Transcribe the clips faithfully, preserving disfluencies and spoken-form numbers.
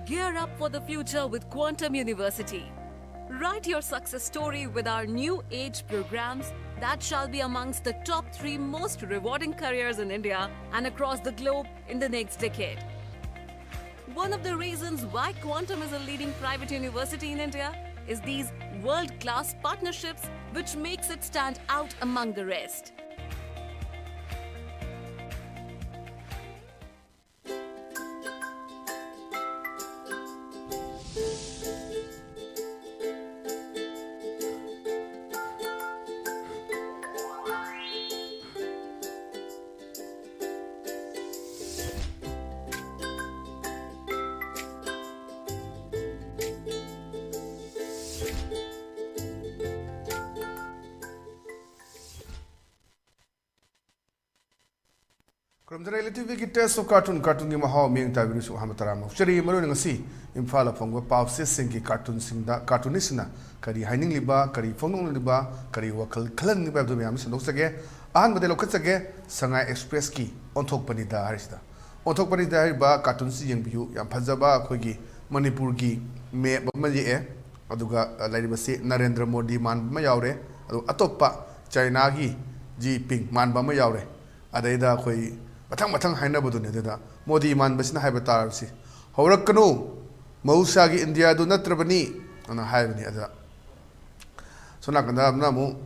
Gear up for the future with Quantum University. Write your success story with our new age programs that shall be amongst the top three most rewarding careers in India and across the globe in the next decade. One of the reasons why Quantum is a leading private university in India is these world class partnerships, which makes it stand out among the rest. ꯈꯨꯔꯨꯝꯖꯔꯤ, ꯂꯤꯇꯤꯚꯤꯒꯤ Taste of Cartoon, ꯀꯥꯔꯇꯨꯟꯒꯤ ꯃꯍꯥꯎ ꯃꯤꯠꯌꯦꯡ ꯇꯥꯕꯤꯔꯤꯕꯁꯨ ꯑꯍꯥꯟꯕ ꯇꯔꯥꯝꯅ ꯑꯣꯛꯆꯔꯤ꯫ ꯃꯔꯨꯑꯣꯏꯅ ꯉꯁꯤ ꯏꯝꯐꯥꯜꯗ ꯐꯣꯡꯕ ꯄꯥꯎꯆꯦꯁꯤꯡꯒꯤ ꯀꯥꯔꯇꯨꯟꯁꯤꯡꯗ ꯀꯥꯔꯇꯨꯅꯤꯁꯁꯤꯡꯅ ꯀꯔꯤ ꯍꯥꯏꯅꯤꯡꯂꯤꯕ, ꯀꯔꯤ ꯐꯣꯡꯗꯣꯛꯅꯤꯡꯂꯤꯕ, ꯀꯔꯤ ꯋꯥꯈꯜ ꯈꯜꯍꯟꯅꯤꯡꯂꯤꯕ ꯍꯥꯏꯕꯗꯨ ꯃꯌꯥꯝ ꯁꯟꯗꯣꯛꯆꯒꯦ꯫ ꯑꯍꯥꯟꯕꯗ ꯂꯧꯈꯠꯆꯒꯦ, ꯁꯉꯥꯏ ꯑꯦꯛꯁꯄ꯭ꯔꯦꯁꯀꯤ ꯑꯣꯟꯊꯣꯛꯄꯅꯤꯗ ꯍꯥꯏꯔꯤꯁꯤꯗ꯫ ꯑꯣꯟꯊꯣꯛꯄꯅꯤꯗ ꯍꯥꯏꯔꯤꯕ ꯀꯥꯔꯇꯨꯟꯁꯤ ꯌꯦꯡꯕꯤꯌꯨ꯫ ꯌꯥꯝ ꯐꯖꯕ ꯑꯩꯈꯣꯏꯒꯤ ꯃꯅꯤꯄꯨꯔꯒꯤ ꯃꯦꯞ ꯑꯃ ꯌꯦꯛꯑꯦ꯫ ꯑꯗꯨꯒ, ꯑ, ꯂꯩꯔꯤꯕꯁꯤ ꯅꯔꯦꯟꯗ꯭ꯔ ꯃꯣꯗꯤ ꯃꯥꯟꯕ ꯑꯃ ꯌꯥꯎꯔꯦ꯫ ꯑꯗꯨꯒ ꯑꯇꯣꯞꯄ ꯆꯥꯏꯅꯥꯒꯤ ꯖꯤ ꯄꯤꯡ ꯃꯥꯟꯕ ꯑꯃ ꯌꯥꯎꯔꯦ꯫ ꯑꯗꯩꯗ ꯑꯩꯈꯣꯏ ꯃꯊꯪ ꯃꯊꯪ ꯍꯥꯏꯅꯕꯗꯨꯅꯦ꯫ ꯑꯗꯨꯗ ꯃꯣꯗꯤ ꯃꯥꯟꯕꯁꯤꯅ ꯍꯥꯏꯕ ꯇꯥꯔꯕꯁꯤ, "ꯍꯧꯔꯛꯀꯅꯨ, ꯃꯍꯧꯁꯥꯒꯤ ꯏꯟꯗꯤꯌꯥꯗꯨ ꯅꯠꯇ꯭ꯔꯕꯅꯤ" ꯑꯅ ꯍꯥꯏꯕꯅꯤ꯫ ꯑꯗ ꯁꯣꯝ ꯅꯥꯀꯟꯗ ꯑꯃꯅ ꯑꯃꯨꯛ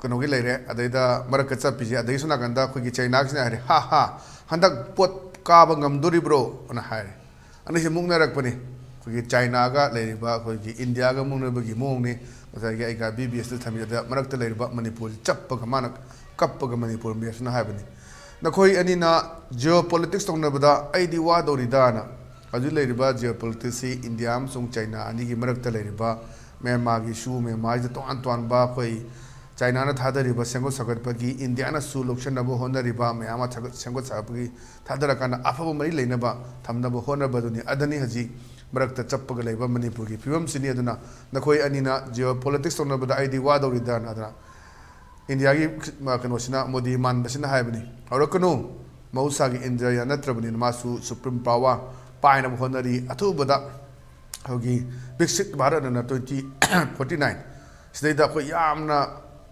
ꯀꯩꯅꯣꯒꯤ ꯂꯩꯔꯦ, ꯑꯗꯩꯗ ꯃꯔꯛꯇ ꯆꯠꯄꯤꯁꯦ, ꯑꯗꯒꯤ ꯁꯣꯝ ꯅꯥꯀꯟꯗ ꯑꯩꯈꯣꯏꯒꯤ ꯆꯩꯅꯥꯒꯤꯁꯤꯅ ꯍꯥꯏꯔꯦ, "ꯍꯥ ꯍꯥ, ꯍꯟꯗꯛ ꯄꯣꯠ ꯀꯥꯕ ꯉꯝꯗꯣꯔꯤꯕ꯭ꯔꯣ?" ꯑꯅ ꯍꯥꯏꯔꯦ꯫ ꯑꯅꯤꯁꯤ ꯃꯨꯛꯅꯔꯛꯄꯅꯤ꯫ ꯑꯩꯈꯣꯏꯒꯤ ꯆꯥꯏꯅꯥꯒ ꯂꯩꯔꯤꯕ ꯑꯩꯈꯣꯏꯒꯤ ꯏꯟꯗꯤꯌꯥꯒ ꯃꯨꯛꯅꯕꯒꯤ ꯃꯑꯣꯡꯅꯤ꯫ ꯉꯁꯥꯏꯒꯤ ꯑꯩꯒ ꯕꯤ ꯕꯤ ꯑꯦꯁꯇ ꯊꯝꯃꯤꯕꯗ ꯃꯔꯛꯇ ꯂꯩꯔꯤꯕ ꯃꯅꯤꯄꯨꯔꯁꯤ ꯆꯞꯄꯒ ꯃꯥꯅ ꯀꯞꯄꯒ ꯃꯅꯤꯄꯨꯔ ꯃꯦꯞꯁꯤꯅ ꯍꯥꯏꯕꯅꯤ, "ꯅꯈꯣꯏ ꯑꯅꯤꯅ ꯖꯤꯑꯣ ꯄꯣꯂꯤꯇꯤꯛꯁ ꯇꯧꯅꯕꯗ ꯑꯩꯗꯤ ꯋꯥꯗꯧꯔꯤꯗꯥꯅ"꯫ ꯍꯧꯖꯤꯛ ꯂꯩꯔꯤꯕ ꯖꯤꯑꯣ ꯄꯣꯂꯤꯇꯤꯛꯁꯁꯤ ꯏꯟꯗꯤꯌꯥ ꯑꯃꯁꯨꯡ ꯆꯥꯏꯅꯥ ꯑꯅꯤꯒꯤ ꯃꯔꯛꯇ ꯂꯩꯔꯤꯕ ꯃ꯭ꯌꯥꯟꯃꯥꯔꯒꯤ ꯏꯁꯨ, ꯃ꯭ꯌꯥꯟꯃꯥꯔꯁꯤꯗ ꯇꯣꯉꯥꯟ ꯇꯣꯉꯥꯟꯕ ꯑꯩꯈꯣꯏ ꯆꯥꯏꯅꯥꯅ ꯊꯥꯗꯔꯤꯕ ꯁꯦꯝꯒꯠ ꯁꯥꯒꯠꯄꯒꯤ ꯏꯟꯗꯤꯌꯥꯅꯁꯨ ꯂꯧꯁꯤꯟꯅꯕ ꯍꯣꯠꯅꯔꯤꯕ ꯃꯌꯥꯝ ꯑꯃ ꯊꯥꯒꯠ-, ꯁꯦꯝꯒꯠ ꯁꯥꯒꯠꯄꯒꯤ ꯊꯥꯗꯔꯀꯥꯟꯗ ꯑꯐꯕ ꯃꯔꯤ ꯂꯩꯅꯕ ꯊꯝꯅꯕ ꯍꯣꯠꯅꯕꯗꯨꯅꯤ꯫ ꯑꯗꯨꯅꯤ ꯍꯧꯖꯤꯛ ꯃꯔꯛꯇ ꯆꯞꯄꯒ ꯂꯩꯕ ꯃꯅꯤꯄꯨꯔꯒꯤ ꯐꯤꯕꯝꯁꯤꯅꯤ꯫ ꯑꯗꯨꯅ ꯅꯈꯣꯏ ꯑꯅꯤꯅ ꯖꯤꯑꯣ ꯄꯣꯂꯤꯇꯤꯛꯁ ꯇꯧꯅꯕꯗ ꯑꯩꯗꯤ ꯋꯥꯗꯧꯔꯤꯗꯅ꯫ ꯑꯗꯨꯅ ꯏꯟꯗꯤꯌꯥꯒꯤ, ꯑ, ꯀꯩꯅꯣꯁꯤꯅ, ꯃꯣꯗꯤ ꯃꯥꯟꯕꯁꯤꯅ ꯍꯥꯏꯕꯅꯤ, "ꯍꯧꯔꯛꯀꯅꯨ, ꯃꯍꯧꯁꯥꯒꯤ ꯏꯟꯗꯤꯌꯥ ꯅꯠꯇ꯭ꯔꯕꯅꯤꯅ ꯃꯥꯁꯨ ꯁꯨꯄ꯭ꯔꯤꯝ ꯄꯥꯋꯔ, ꯄꯥꯏꯅꯕ ꯍꯣꯠꯅꯔꯤ꯫ ꯑꯊꯨꯕꯗ ꯑꯩꯈꯣꯏꯒꯤ ꯕꯤꯛꯁꯤꯠ ꯚꯥꯔꯠ ꯑꯅ twenty forty nine ꯁꯤꯗꯩꯗ ꯑꯩꯈꯣꯏ ꯌꯥꯝꯅ,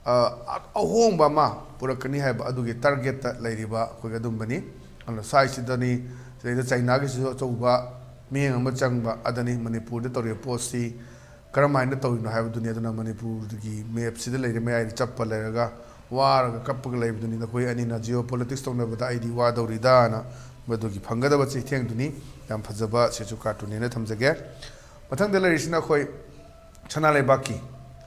ꯑ, ꯑꯍꯣꯡꯕ ꯑꯃ ꯄꯨꯔꯛꯀꯅꯤ ꯍꯥꯏꯕ ꯑꯗꯨꯒꯤ ꯇꯥꯔꯒꯦꯠꯇ ꯂꯩꯔꯤꯕ ꯑꯩꯈꯣꯏꯒꯤ ꯑꯗꯨꯝꯕꯅꯤ꯫ ꯑꯗꯨꯅ ꯁ꯭ꯋꯥꯏꯁꯤꯗꯅꯤ, ꯁꯤꯗꯩꯗ ꯆꯩꯅꯥꯒꯤꯁꯤꯁꯨ ꯑꯆꯧꯕ ꯃꯤꯠꯌꯦꯡ ꯑꯃ ꯆꯪꯕ ꯑꯗꯅꯤ꯫ ꯃꯅꯤꯄꯨꯔꯗ ꯇꯧꯔꯤꯕ ꯄꯣꯠꯁꯤ ꯀꯔꯝꯍꯥꯏꯅ ꯇꯧꯔꯤꯅꯣ ꯍꯥꯏꯕꯗꯨꯅꯤ꯫ ꯑꯗꯨꯅ ꯃꯅꯤꯄꯨꯔꯒꯤ ꯃꯦꯞꯁꯤꯗ ꯂꯩꯔꯦ, ꯃꯌꯥꯏꯗ ꯆꯞꯄ ꯂꯩꯔꯒ ꯋꯥꯔꯒ ꯀꯞꯄꯒ ꯂꯩꯕꯗꯨꯅꯤ꯫ ꯅꯈꯣꯏ ꯑꯅꯤꯅ ꯖꯤꯑꯣ ꯄꯣꯂꯤꯇꯤꯛꯁ ꯇꯧꯅꯕꯗ ꯑꯩꯗꯤ ꯋꯥꯗꯧꯔꯤꯗꯥꯅ꯫ ꯃꯗꯨꯒꯤ ꯐꯪꯒꯗꯕ ꯆꯩꯊꯦꯡꯗꯨꯅꯤ꯫ ꯌꯥꯝ ꯐꯖꯕ ꯁꯤꯁꯨ ꯀꯥꯔꯇꯨꯟꯅꯦꯅ ꯊꯝꯖꯒꯦ꯫ ꯃꯊꯪꯗ ꯂꯩꯔꯤꯁꯤꯅ ꯑꯩꯈꯣꯏ ꯁꯅꯥ ꯂꯩꯕꯥꯛꯀꯤ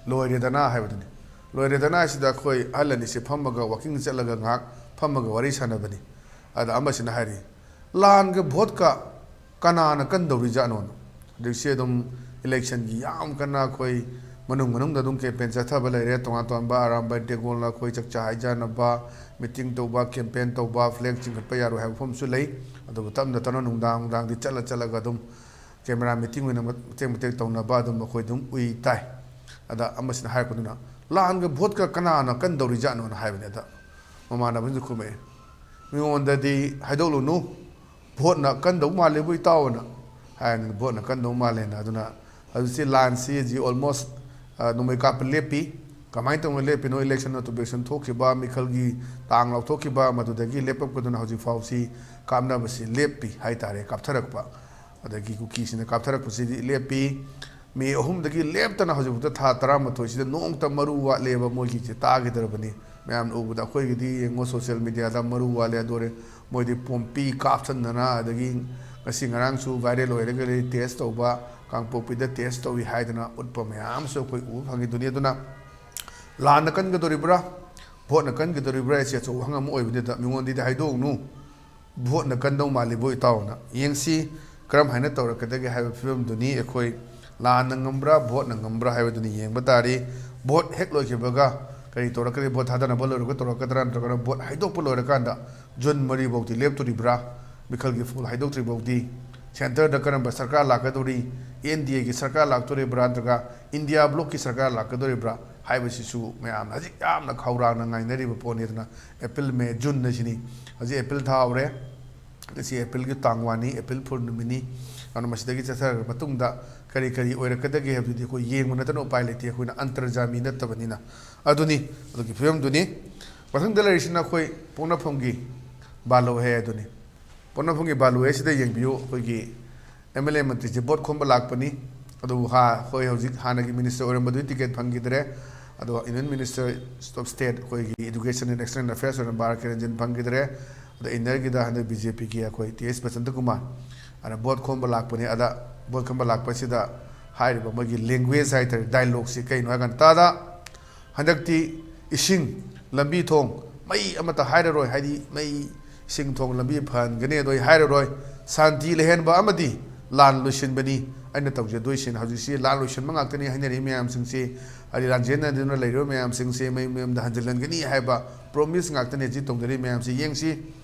ꯂꯣꯏꯔꯦꯗꯅ ꯍꯥꯏꯕꯗꯨꯅꯤ꯫ ꯂꯣꯏꯔꯦꯗꯅ ꯍꯥꯏꯁꯤꯗ ꯑꯩꯈꯣꯏ ꯑꯍꯜ ꯑꯅꯤꯁꯦ ꯐꯝꯃꯒ ꯋꯥꯀꯤꯡ ꯆꯠꯂꯒ ꯉꯥꯏꯍꯥꯛ ꯐꯝꯃꯒ ꯋꯥꯔꯤ ꯁꯥꯟꯅꯕꯅꯤ꯫ ꯑꯗ ꯑꯃꯁꯤꯅ ꯍꯥꯏꯔꯤ, "ꯂꯥꯟꯒ ꯚꯣꯠꯀ ꯀꯅꯥꯅ ꯀꯟꯗꯧꯔꯤꯖꯥꯠꯅꯣꯅ?" ꯍꯧꯖꯤꯛꯁꯦ ꯑꯗꯨꯝ ꯏꯂꯦꯛꯁꯟꯒꯤ ꯌꯥꯝ ꯀꯟꯅ ꯑꯩꯈꯣꯏ ꯃꯅꯨꯡ ꯃꯅꯨꯡꯗ ꯑꯗꯨꯝ ꯀꯦꯝꯄꯦꯟ ꯆꯠꯊꯕ ꯂꯩꯔꯦ꯫ ꯇꯣꯉꯥꯟ ꯇꯣꯉꯥꯟꯕ ꯑꯔꯥꯝꯕꯥꯏ ꯗꯦꯒꯣꯜꯅ ꯑꯩꯈꯣꯏ ꯆꯥꯛꯆꯥ ꯍꯩꯖꯥꯟꯅꯕ, ꯃꯤꯇꯤꯡ ꯇꯧꯕ, ꯀꯦꯝꯄꯦꯟ ꯇꯧꯕ, ꯐ꯭ꯂꯦꯛ ꯆꯤꯡꯈꯠꯄ ꯌꯥꯔꯣꯏ ꯍꯥꯏꯕ ꯃꯐꯝꯁꯨ ꯂꯩ꯫ ꯑꯗꯨꯕꯨ ꯇꯞꯅ ꯇꯞꯅ ꯅꯨꯡꯗꯥꯡ ꯅꯨꯡꯗꯥꯡꯗꯤ ꯆꯠꯂ ꯆꯠꯂꯒ ꯑꯗꯨꯝ ꯀꯦꯃꯦꯔꯥ ꯃꯤꯇꯤꯡ ꯑꯣꯏꯅ ꯃꯇꯦꯛ ꯃꯇꯦꯛ ꯇꯧꯅꯕ ꯑꯗꯨꯝ ꯑꯩꯈꯣꯏ ꯑꯗꯨꯝ ꯎꯏ ꯇꯥꯏ꯫ ꯑꯗ ꯑꯃꯁꯤꯅ ꯍꯥꯏꯔꯛꯄꯗꯨꯅ, "ꯂꯥꯟꯒ ꯚꯣꯠꯀ ꯀꯅꯥꯅ ꯀꯟꯗꯧꯔꯤꯖꯥꯠꯅꯣꯅ?" ꯍꯥꯏꯕꯅꯤ꯫ ꯑꯗ ꯃꯃꯥꯟꯅꯕꯁꯤꯡꯗꯨ ꯈꯨꯝꯃꯛꯑꯦ, "ꯃꯤꯉꯣꯟꯗꯗꯤ ꯍꯥꯏꯗꯣꯛꯂꯨꯅꯨ, ꯚꯣꯠꯅ ꯀꯟꯗꯧ ꯃꯥꯜꯂꯦꯕꯨ ꯏꯇꯥꯎꯅ" ꯍꯥꯏꯔꯅꯤ, ꯚꯣꯠꯅ ꯀꯟꯗꯧ ꯃꯥꯜꯂꯦꯅ꯫ ꯑꯗꯨꯅ ꯍꯧꯖꯤꯛꯁꯤ ꯂꯥꯟꯁꯤ ꯍꯧꯖꯤꯛ almost, ꯑ, ꯅꯣꯡꯃꯩ ꯀꯥꯞꯄ ꯂꯦꯞꯄꯤ꯫ ꯀꯃꯥꯏꯅ ꯇꯧꯅ ꯂꯦꯞꯄꯤꯅꯣ? ꯏꯂꯦꯛꯁꯟ ꯅꯣꯇꯤꯐꯤꯀꯦꯁꯟ ꯊꯣꯛꯈꯤꯕ, ꯃꯤꯈꯜꯒꯤ ꯇꯥꯡ ꯂꯥꯎꯊꯣꯛꯈꯤꯕ, ꯃꯗꯨꯗꯒꯤ ꯂꯦꯞꯄꯛꯄꯗꯨꯅ ꯍꯧꯖꯤꯛ ꯐꯥꯎꯁꯤ ꯀꯥꯞꯅꯕꯁꯤ ꯂꯦꯞꯄꯤ ꯍꯥꯏꯇꯥꯔꯦ, ꯀꯥꯞꯊꯔꯛꯄ꯫ ꯑꯗꯒꯤ ꯀꯨꯀꯤꯁꯤꯡꯅ ꯀꯥꯞꯊꯔꯛꯄꯁꯤꯗꯤ ꯂꯦꯞꯄꯤ꯫ ꯃꯦ ꯑꯍꯨꯝꯗꯒꯤ ꯂꯦꯞꯇꯅ ꯍꯧꯖꯤꯛꯐꯥꯎꯗ ꯊꯥ ꯇꯔꯥꯃꯥꯊꯣꯏꯁꯤꯗ ꯅꯣꯡꯃꯇ ꯃꯔꯨ ꯋꯥꯠꯂꯦꯕ ꯃꯣꯏꯒꯤꯁꯦ ꯇꯥꯈꯤꯗ꯭ꯔꯕꯅꯤ꯫ ꯃꯌꯥꯝꯅ ꯎꯕꯗ ꯑꯩꯈꯣꯏꯒꯤꯗꯤ ꯌꯦꯡꯉꯣ, ꯁꯣꯁꯤꯌꯦꯜ ꯃꯦꯗꯤꯌꯥꯗ ꯃꯔꯨ ꯋꯥꯠꯂꯦ꯫ ꯑꯗꯨ ꯑꯣꯏꯔꯦ ꯃꯣꯏꯗꯤ ꯄꯣꯝꯄꯤ ꯀꯥꯞꯁꯟꯗꯅ, ꯑꯗꯒꯤ ꯉꯁꯤ ꯉꯔꯥꯡꯁꯨ ꯚꯥꯏꯔꯦꯜ ꯑꯣꯏꯔꯒ ꯂꯩ, ꯇꯦꯁ ꯇꯧꯕ, ꯀꯥꯡꯄꯣꯛꯄꯤꯗ ꯇꯦꯁ ꯇꯧꯏ ꯍꯥꯏꯗꯅ ꯎꯠꯄ ꯃꯌꯥꯝꯁꯨ ꯑꯩꯈꯣꯏ ꯎꯕ ꯐꯪꯉꯤꯗꯨꯅꯤ꯫ ꯑꯗꯨꯅ ꯂꯥꯟꯅ ꯀꯟꯒꯗꯧꯔꯤꯕ꯭ꯔꯥ, ꯚꯣꯠꯅ ꯀꯟꯒꯗꯧꯔꯤꯕ꯭ꯔꯥ ꯍꯥꯏꯁꯦ ꯑꯆꯧꯕ ꯋꯥꯍꯪ ꯑꯃ ꯑꯣꯏꯕꯅꯤꯗ ꯃꯤꯉꯣꯟꯗꯗꯤ ꯍꯥꯏꯗꯣꯛꯎꯅꯨ꯫ ꯚꯣꯠꯅ ꯀꯟꯗꯧ ꯃꯥꯜꯂꯤꯕꯣ ꯏꯇꯥꯎꯅ꯫ ꯌꯦꯡꯁꯤ ꯀꯔꯝ ꯍꯥꯏꯅ ꯇꯧꯔꯛꯀꯗꯒꯦ ꯍꯥꯏꯕ ꯐꯤꯕꯝꯗꯨꯅꯤ꯫ ꯑꯩꯈꯣꯏ ꯂꯥꯟꯅ ꯉꯝꯕ꯭ꯔꯥ, ꯚꯣꯠꯅ ꯉꯝꯕ꯭ꯔꯥ ꯍꯥꯏꯕꯗꯨꯅꯤ ꯌꯦꯡꯕ ꯇꯥꯔꯤ꯫ ꯚꯣꯠ ꯍꯦꯛ ꯂꯣꯏꯈꯤꯕꯒ ꯀꯔꯤ ꯇꯧꯔꯛꯀꯅꯤ? ꯚꯣꯠ ꯊꯥꯗꯅꯕ ꯂꯣꯏꯔꯒ ꯇꯧꯔꯛꯀꯗ꯭ꯔꯥ, ꯅꯠꯇ꯭ꯔꯒꯅ ꯚꯣꯠ ꯍꯥꯏꯗꯣꯛꯄ ꯂꯣꯏꯔꯀꯥꯟꯗ ꯖꯨꯟ ꯃꯔꯤ ꯐꯥꯎꯗꯤ ꯂꯦꯞꯇꯣꯔꯤꯕ꯭ꯔꯥ? ꯃꯤꯈꯜꯒꯤ ꯐꯣꯜ ꯍꯥꯏꯗꯣꯛꯇ꯭ꯔꯤ ꯐꯥꯎꯗꯤ ꯁꯦꯟꯇꯔꯗ ꯀꯔꯝꯕ ꯁꯔꯀꯥꯔ ꯂꯥꯛꯀꯗꯧꯔꯤ? ꯑꯦꯟ ꯗꯤ ꯑꯦꯒꯤ ꯁꯔꯀꯥꯔ ꯂꯥꯛꯇꯣꯔꯤꯕ꯭ꯔꯥ, ꯅꯠꯇ꯭ꯔꯒ ꯏꯟꯗꯤꯌꯥ ꯕ꯭ꯂꯣꯛꯀꯤ ꯁꯔꯀꯥꯔ ꯂꯥꯛꯀꯗꯧꯔꯤꯕ꯭ꯔꯥ ꯍꯥꯏꯕꯁꯤꯁꯨ ꯃꯌꯥꯝꯅ ꯍꯧꯖꯤꯛ ꯌꯥꯝꯅ ꯈꯧꯔꯥꯡꯅ ꯉꯥꯏꯅꯔꯤꯕ ꯄꯣꯠꯅꯤ꯫ ꯑꯗꯨꯅ ꯑꯦꯄ꯭ꯔꯤꯜ, ꯃꯦ, ꯖꯨꯟ ꯑꯁꯤꯅꯤ꯫ ꯍꯧꯖꯤꯛ ꯑꯦꯄ꯭ꯔꯤꯜ ꯊꯥ ꯍꯧꯔꯦ꯫ ꯉꯁꯤ ꯑꯦꯄ꯭ꯔꯤꯜꯒꯤ ꯇꯥꯡ ꯋꯥꯟꯅꯤ, ꯑꯦꯄ꯭ꯔꯤꯜ ꯐꯨꯜ ꯅꯨꯃꯤꯠꯅꯤ꯫ ꯑꯗꯨꯅ ꯃꯁꯤꯗꯒꯤ ꯆꯠꯊꯔꯕ ꯃꯇꯨꯡꯗ ꯀꯔꯤ ꯀꯔꯤ ꯑꯣꯏꯔꯛꯀꯗꯒꯦ ꯍꯥꯏꯕꯗꯨꯗꯤ ꯑꯩꯈꯣꯏ ꯌꯦꯡꯕ ꯅꯠꯇꯅ ꯎꯄꯥꯏ ꯂꯩꯇꯦ, ꯑꯩꯈꯣꯏꯅ ꯑꯟꯇꯔꯖꯥꯃꯤ ꯅꯠꯇꯕꯅꯤꯅ꯫ ꯑꯗꯨꯅꯤ, ꯑꯗꯨꯒꯤ ꯐꯤꯕꯝꯗꯨꯅꯤ꯫ ꯃꯊꯪꯗ ꯂꯩꯔꯤꯁꯤꯅ ꯑꯩꯈꯣꯏ ꯄꯣꯛꯅꯐꯝꯒꯤ ꯕꯥꯂꯣ ꯍꯦ ꯑꯗꯨꯅꯤ꯫ ꯄꯣꯛꯅꯐꯝꯒꯤ ꯕꯥꯂꯣ ꯍꯦ ꯁꯤꯗ ꯌꯦꯡꯕꯤꯌꯨ, ꯑꯩꯈꯣꯏꯒꯤ ꯑꯦꯝ ꯑꯦꯜ ꯑꯦ ꯃꯟꯇ꯭ꯔꯤꯁꯦ ꯚꯣꯠ ꯈꯣꯝꯕ ꯂꯥꯛꯄꯅꯤ꯫ ꯑꯗꯨꯕꯨ ꯍꯥ, ꯑꯩꯈꯣꯏ ꯍꯧꯖꯤꯛ ꯍꯥꯟꯅꯒꯤ ꯃꯤꯅꯤꯁꯇꯔ ꯑꯣꯏꯔꯝꯕꯗꯨꯗꯤ ꯇꯤꯀꯦꯠ ꯐꯪꯈꯤꯗ꯭ꯔꯦ꯫ ꯑꯗꯣ ꯏꯟꯗꯤꯌꯟ ꯃꯤꯅꯤꯁꯇꯔ ꯑꯣꯐ ꯁ꯭ꯇꯦꯠ ꯑꯩꯈꯣꯏꯒꯤ ꯏꯗꯨꯀꯦꯁꯟ ꯑꯦꯟ ꯑꯦꯛꯁꯇꯔꯅꯦꯜ ꯑꯦꯐꯤꯌꯔꯁ ꯑꯣꯏꯔꯝꯕ ꯑꯥꯔ ꯀꯦ ꯔꯟꯖꯟ ꯐꯪꯈꯤꯗ꯭ꯔꯦ꯫ ꯑꯗ ꯏꯟꯅꯔꯒꯤꯗ ꯍꯟꯗꯛ ꯕꯤ ꯖꯦ ꯄꯤꯒꯤ ꯑꯩꯈꯣꯏ ꯇꯤ ꯑꯦꯁ ꯕꯁꯟꯇ ꯀꯨꯃꯥꯔ ꯑꯗ ꯚꯣꯠ ꯈꯣꯝꯕ ꯂꯥꯛꯄꯅꯤ꯫ ꯑꯗ ꯚꯣꯠ ꯈꯣꯝꯕ ꯂꯥꯛꯄꯁꯤꯗ ꯍꯥꯏꯔꯤꯕ ꯃꯣꯏꯒꯤ ꯂꯦꯡꯒ꯭ꯋꯦꯖ ꯍꯥꯏꯇꯥꯔꯦ, ꯗꯥꯏꯂꯣꯛꯁꯤ ꯀꯩꯅꯣ ꯍꯥꯏ ꯀꯥꯟꯗ, ꯇꯥꯗ ꯍꯟꯗꯛꯇꯤ ꯏꯁꯤꯡ, ꯂꯝꯕꯤ ꯊꯣꯡ, ꯃꯩ ꯑꯃꯠꯇ ꯍꯥꯏꯔꯔꯣꯏ, ꯍꯥꯏꯗꯤ ꯃꯩ, ꯏꯁꯤꯡ, ꯊꯣꯡ, ꯂꯝꯕꯤ ꯐꯍꯟꯒꯅꯤ ꯑꯗꯣ ꯑꯩ ꯍꯥꯏꯔꯔꯣꯏ꯫ ꯁꯥꯟꯇꯤ ꯂꯩꯍꯟꯕ ꯑꯃꯗꯤ ꯂꯥꯟ ꯂꯣꯏꯁꯤꯟꯕꯅꯤ ꯑꯩꯅ ꯇꯧꯖꯗꯣꯏꯁꯤꯅ꯫ ꯍꯧꯖꯤꯛꯁꯤ ꯂꯥꯟ ꯂꯣꯏꯁꯤꯟꯕ ꯉꯥꯛꯇꯅꯤ ꯍꯥꯏꯅꯔꯤ ꯃꯌꯥꯝꯁꯤꯡꯁꯤ, ꯍꯥꯏꯗꯤ ꯂꯥꯟꯖꯦꯟꯅꯗꯨꯅ ꯂꯩꯔꯤꯕ ꯃꯌꯥꯝꯁꯤꯡꯁꯤ ꯃꯌꯨꯝ ꯃꯌꯨꯝꯗ ꯍꯟꯖꯤꯜꯍꯟꯒꯅꯤ ꯍꯥꯏꯕ ꯄ꯭ꯔꯣꯃꯤꯁ ꯉꯥꯛꯇꯅꯤ ꯍꯧꯖꯤꯛ ꯇꯧꯅꯔꯤ ꯃꯌꯥꯝꯁꯤ꯫ ꯌꯦꯡꯁꯤ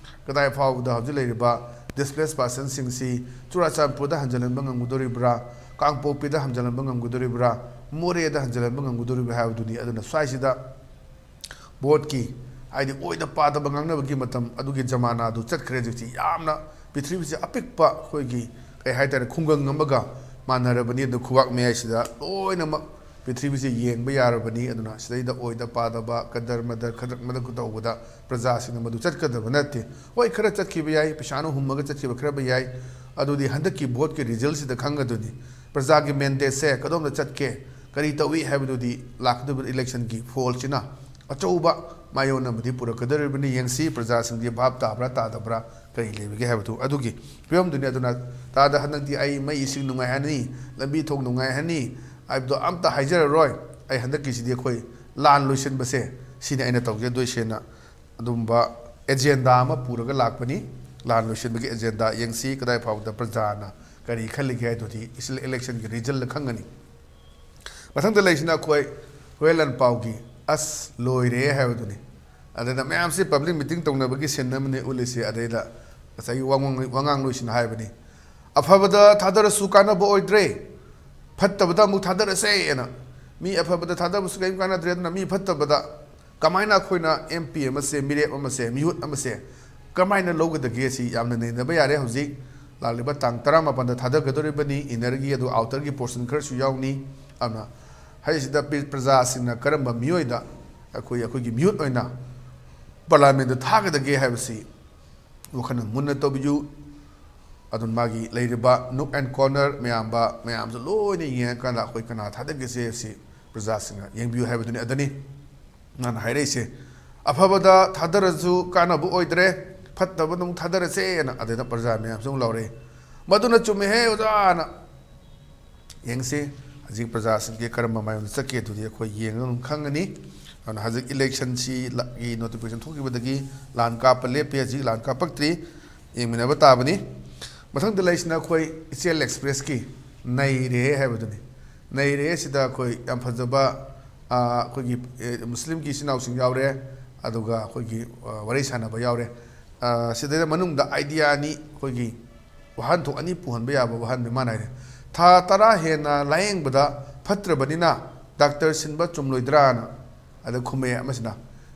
ꯀꯗꯥꯏ ꯐꯥꯎꯕꯗ ꯍꯧꯖꯤꯛ ꯂꯩꯔꯤꯕ ꯗꯤꯁꯄ꯭ꯂꯦꯁ ꯄꯥꯔꯁꯟꯁꯤꯡꯁꯤ ꯆꯨꯔꯥꯆꯥꯟꯄꯨꯔꯗ ꯍꯟꯖꯤꯜꯍꯟꯕ ꯉꯝꯒꯗꯣꯔꯤꯕ꯭ꯔꯥ, ꯀꯥꯡꯄꯣꯛꯄꯤꯗ ꯍꯟꯖꯤꯜꯍꯟꯕ ꯉꯝꯒꯗꯣꯔꯤꯕ꯭ꯔꯥ, ꯃꯣꯔꯦꯗ ꯍꯟꯖꯤꯜꯍꯟꯕ ꯉꯝꯒꯗꯣꯔꯤꯕ꯭ꯔꯥ ꯍꯥꯏꯕꯗꯨꯅꯤ꯫ ꯑꯗꯨꯅ ꯁ꯭ꯋꯥꯏꯁꯤꯗ ꯚꯣꯠꯀꯤ, ꯍꯥꯏꯗꯤ ꯑꯣꯏꯗ ꯄꯥꯗꯕ ꯉꯥꯡꯅꯕꯒꯤ ꯃꯇꯝ ꯑꯗꯨꯒꯤ ꯖꯃꯥꯅꯥꯗꯨ ꯆꯠꯈ꯭ꯔꯦ꯫ ꯍꯧꯖꯤꯛꯇꯤ ꯌꯥꯝꯅ ꯄ꯭ꯔꯤꯊꯤꯕꯤꯁꯦ ꯑꯄꯤꯛꯄ ꯑꯩꯈꯣꯏꯒꯤ, ꯀꯩ ꯍꯥꯏꯇꯥꯔꯦ, ꯈꯨꯡꯒꯪ ꯑꯃꯒ ꯃꯥꯟꯅꯔꯕꯅꯤ꯫ ꯑꯗꯨ ꯈꯨꯕꯥꯛ ꯃꯌꯥꯏꯁꯤꯗ ꯂꯣꯏꯅꯃꯛ ꯄ꯭ꯔꯤꯊꯤꯕꯤꯁꯦ ꯌꯦꯡꯕ ꯌꯥꯔꯕꯅꯤ꯫ ꯑꯗꯨꯅ ꯁꯤꯗꯩꯗ ꯑꯣꯏꯗ ꯄꯥꯗꯕ, ꯀꯗꯔ ꯃꯗꯔ, ꯈꯗ꯭ꯔꯛ ꯃꯗꯛ ꯇꯧꯕꯗ ꯄ꯭ꯔꯖꯥꯁꯤꯡꯅ ꯃꯗꯨ ꯆꯠꯀꯗꯕ ꯅꯠꯇꯦ꯫ ꯍꯣꯏ, ꯈꯔ ꯆꯠꯈꯤꯕ ꯌꯥꯏ, ꯄꯩꯁꯥꯅ ꯍꯨꯝꯃꯒ ꯆꯠꯈꯤꯕ ꯈꯔꯕ ꯌꯥꯏ꯫ ꯑꯗꯨꯗꯤ ꯍꯟꯗꯛꯀꯤ ꯚꯣꯠꯀꯤ ꯔꯤꯖꯜꯁꯤꯗ ꯈꯪꯒꯗꯣꯏꯅꯤ꯫ ꯄ꯭ꯔꯖꯥꯒꯤ ꯃꯦꯟꯗꯦꯠꯁꯦ ꯀꯗꯣꯝꯗ ꯆꯠꯀꯦ, ꯀꯔꯤ ꯇꯧꯏ ꯍꯥꯏꯕꯗꯨꯗꯤ ꯂꯥꯛꯀꯗꯧꯔꯤꯕ ꯏꯂꯦꯛꯁꯟꯒꯤ ꯐꯣꯜꯁꯤꯅ ꯑꯆꯧꯕ ꯃꯥꯏꯑꯣꯟ ꯑꯃꯗꯤ ꯄꯨꯔꯛꯀꯗꯧꯔꯤꯕꯅꯤ꯫ ꯌꯦꯡꯁꯤ, ꯄ꯭ꯔꯖꯥꯁꯤꯡꯗꯤ ꯚꯥꯞ ꯇꯥꯕ꯭ꯔꯥ ꯇꯥꯗꯕ꯭ꯔꯥ, ꯀꯔꯤ ꯂꯩꯕꯒꯦ ꯍꯥꯏꯕꯗꯨ ꯑꯗꯨꯒꯤ ꯐꯤꯕꯝꯗꯨꯅꯤ꯫ ꯑꯗꯨꯅ ꯇꯥꯗ ꯍꯟꯗꯛꯇꯤ ꯑꯩ ꯃꯩ ꯏꯁꯤꯡ ꯅꯨꯡꯉꯥꯏꯍꯟꯅꯤ, ꯂꯝꯕꯤ ꯊꯣꯡ ꯅꯨꯡꯉꯥꯏꯍꯟꯅꯤ ꯍꯥꯏꯕꯗꯣ ꯑꯝꯇ ꯍꯥꯏꯖꯔꯔꯣꯏ꯫ ꯑꯩ ꯍꯟꯗꯛꯀꯤꯁꯤꯗꯤ ꯑꯩꯈꯣꯏ ꯂꯥꯟ ꯂꯣꯏꯁꯤꯟꯕꯁꯦ ꯁꯤꯅꯤ ꯑꯩꯅ ꯇꯧꯖꯗꯣꯏꯁꯦꯅ ꯑꯗꯨꯝꯕ ꯑꯦꯖꯦꯟꯗꯥ ꯑꯃ ꯄꯨꯔꯒ ꯂꯥꯛꯄꯅꯤ꯫ ꯂꯥꯟ ꯂꯣꯏꯁꯤꯟꯕꯒꯤ ꯑꯦꯖꯦꯟꯗꯥ ꯌꯦꯡꯁꯤ, ꯀꯗꯥꯏ ꯐꯥꯎꯕꯗ ꯄ꯭ꯔꯖꯥꯅ ꯀꯔꯤ ꯈꯜꯂꯤꯒꯦ ꯍꯥꯏꯗꯨꯗꯤ ꯏꯁ-, ꯏꯂꯦꯛꯁꯟꯒꯤ ꯔꯤꯖꯜꯗ ꯈꯪꯒꯅꯤ꯫ ꯃꯊꯪꯗ ꯂꯩꯁꯤꯅ ꯑꯩꯈꯣꯏ ꯍꯨꯔꯦꯟ ꯂꯥꯟꯄꯥꯎꯒꯤ "ꯑꯁ ꯂꯣꯏꯔꯦ" ꯍꯥꯏꯕꯗꯨꯅꯤ꯫ ꯑꯗꯨꯅ ꯃꯌꯥꯝꯁꯤ ꯄꯕ꯭ꯂꯤꯛ ꯃꯤꯇꯤꯡ ꯇꯧꯅꯕꯒꯤ ꯁꯤꯟ ꯑꯃꯅꯤ ꯎꯠꯂꯤꯁꯤ꯫ ꯑꯗꯩꯗ ꯉꯁꯥꯏꯒꯤ ꯋꯥꯉꯥꯡ-, ꯋꯥꯉꯥꯡꯂꯣꯏꯁꯤꯅ ꯍꯥꯏꯕꯅꯤ, "ꯑꯐꯕꯗ ꯊꯥꯗꯔꯁꯨ ꯀꯥꯟꯅꯕ ꯑꯣꯏꯗ꯭ꯔꯦ, ꯐꯠꯇꯕꯗ ꯑꯃꯨꯛ ꯊꯥꯗꯔꯁꯦ" ꯑꯅ꯫ ꯃꯤ ꯑꯐꯕꯗ ꯊꯥꯗꯕꯁꯨ ꯀꯔꯤꯝ ꯀꯥꯟꯅꯗ꯭ꯔꯦ꯫ ꯑꯗꯨꯅ ꯃꯤ ꯐꯠꯇꯕꯗ ꯀꯃꯥꯏꯅ ꯑꯩꯈꯣꯏꯅ ꯑꯦꯝ ꯄꯤ ꯑꯃꯁꯦ, ꯃꯤꯔꯦꯞ ꯑꯃꯁꯦ, ꯃꯤꯍꯨꯠ ꯑꯃꯁꯦ ꯀꯃꯥꯏꯅ ꯂꯧꯒꯗꯒꯦ ꯁꯤ ꯌꯥꯝꯅ ꯅꯩꯅꯕ ꯌꯥꯔꯦ꯫ ꯍꯧꯖꯤꯛ ꯂꯥꯛꯂꯤꯕ ꯇꯥꯡ ꯇꯔꯥꯃꯥꯄꯟꯗ ꯊꯥꯗꯒꯗꯧꯔꯤꯕꯅꯤ, inner ꯒꯤ ꯑꯗꯨ outer ꯒꯤ portion ꯈꯔꯁꯨ ꯌꯥꯎꯅꯤ꯫ ꯑꯗꯨꯅ ꯍꯥꯏꯔꯤꯁꯤꯗ ꯄ꯭ꯔ-, ꯄ꯭ꯔꯖꯥꯁꯤꯡꯅ ꯀꯔꯝꯕ ꯃꯤꯑꯣꯏꯗ ꯑꯩꯈꯣꯏ, ꯑꯩꯈꯣꯏꯒꯤ ꯃꯤꯍꯨꯠ ꯑꯣꯏꯅ parliament ꯇ ꯊꯥꯒꯗꯒꯦ ꯍꯥꯏꯕꯁꯤ ꯋꯥꯈꯜ ꯃꯨꯟꯅ ꯇꯧꯕꯤꯌꯨ꯫ ꯑꯗꯨꯅ ꯃꯥꯒꯤ ꯂꯩꯔꯤꯕ nook and corner ꯃꯌꯥꯝꯕ ꯃꯌꯥꯝꯁꯨ ꯂꯣꯏꯅ ꯌꯦꯡꯉꯀꯥꯟꯗ ꯑꯩꯈꯣꯏ ꯀꯅꯥ ꯊꯥꯗꯒꯦꯁꯦ ꯁꯤ ꯄ꯭ꯔꯖꯥꯁꯤꯡꯅ ꯌꯦꯡꯕꯤꯌꯨ ꯍꯥꯏꯕꯗꯨꯅꯤ꯫ ꯑꯗꯨꯅꯤ ꯃꯥꯅ ꯍꯥꯏꯔꯛꯏꯁꯦ꯫ ꯑꯐꯕꯗ ꯊꯥꯗꯔꯁꯨ ꯀꯥꯟꯅꯕ ꯑꯣꯏꯗ꯭ꯔꯦ, ꯐꯠꯇꯕꯗ ꯑꯃꯨꯛ ꯊꯥꯗꯔꯁꯦꯅ ꯑꯗꯩꯗ ꯄ꯭ꯔꯖꯥ ꯃꯌꯥꯝꯁꯨ ꯑꯃꯨꯛ ꯂꯥꯎꯔꯛꯑꯦ꯫ "ꯃꯗꯨꯅ ꯆꯨꯝꯃꯦꯍꯦ ꯑꯣꯖꯥꯅ!" ꯌꯦꯡꯁꯤ ꯍꯧꯖꯤꯛ ꯄ꯭ꯔꯖꯥꯁꯤꯡꯒꯤ ꯀꯔꯝꯕ ꯃꯥꯏꯌꯣꯟꯗ ꯆꯠꯀꯦ ꯑꯗꯨꯗꯤ ꯑꯩꯈꯣꯏ ꯌꯦꯡꯉꯒ ꯑꯗꯨꯝ ꯈꯪꯒꯅꯤ꯫ ꯑꯗꯨꯅ ꯍꯧꯖꯤꯛ election ꯁꯤ ꯂ-, ꯒꯤ notification ꯊꯣꯛꯈꯤꯕꯗꯒꯤ ꯂꯥꯟ ꯀꯥꯞꯄ ꯂꯦꯞꯄꯦ, ꯍꯧꯖꯤꯛ ꯂꯥꯟ ꯀꯥꯞꯄꯛꯇ꯭ꯔꯤ, ꯌꯦꯡꯃꯤꯟꯅꯕ ꯇꯥꯕꯅꯤ꯫ ꯃꯊꯪꯗ ꯂꯩꯔꯤꯁꯤꯅ ꯑꯩꯈꯣꯏ ꯏꯆꯦꯜ Express ꯀꯤ ꯅꯩꯔꯦ ꯍꯥꯏꯕꯗꯨꯅꯤ꯫ ꯅꯩꯔꯦ ꯁꯤꯗ ꯑꯩꯈꯣꯏ ꯌꯥꯝ ꯐꯖꯕ, ꯑ, ꯑꯩꯈꯣꯏꯒꯤ, ꯑꯦ, ꯃꯨꯁꯂꯤꯝꯒꯤ ꯏꯆꯤꯟ ꯏꯅꯥꯎꯁꯤꯡ ꯌꯥꯎꯔꯦ, ꯑꯗꯨꯒ ꯑꯩꯈꯣꯏꯒꯤ, ꯑ, ꯋꯥꯔꯤ ꯁꯥꯟꯅꯕ ꯌꯥꯎꯔꯦ꯫ ꯑ, ꯁꯤꯗꯩꯗ ꯃꯅꯨꯡꯗ idea ꯑꯅꯤ, ꯑꯩꯈꯣꯏꯒꯤ ꯋꯥꯍꯟꯊꯣꯛ ꯑꯅꯤ ꯄꯨꯍꯟꯕ ꯌꯥꯕ ꯋꯥꯍꯟꯕ ꯃꯥꯅ ꯍꯥꯏꯔꯦ꯫ "ꯊꯥ ꯇꯔꯥ ꯍꯦꯟꯅ ꯂꯥꯌꯦꯡꯕꯗ ꯐꯠꯇ꯭ꯔꯕꯅꯤꯅ doctor ꯁꯤꯟꯕ ꯆꯨꯝꯂꯣꯏꯗ꯭ꯔꯥꯅ?" ꯑꯗ ꯈꯨꯝꯃꯛꯑꯦ ꯑꯃꯁꯤꯅ,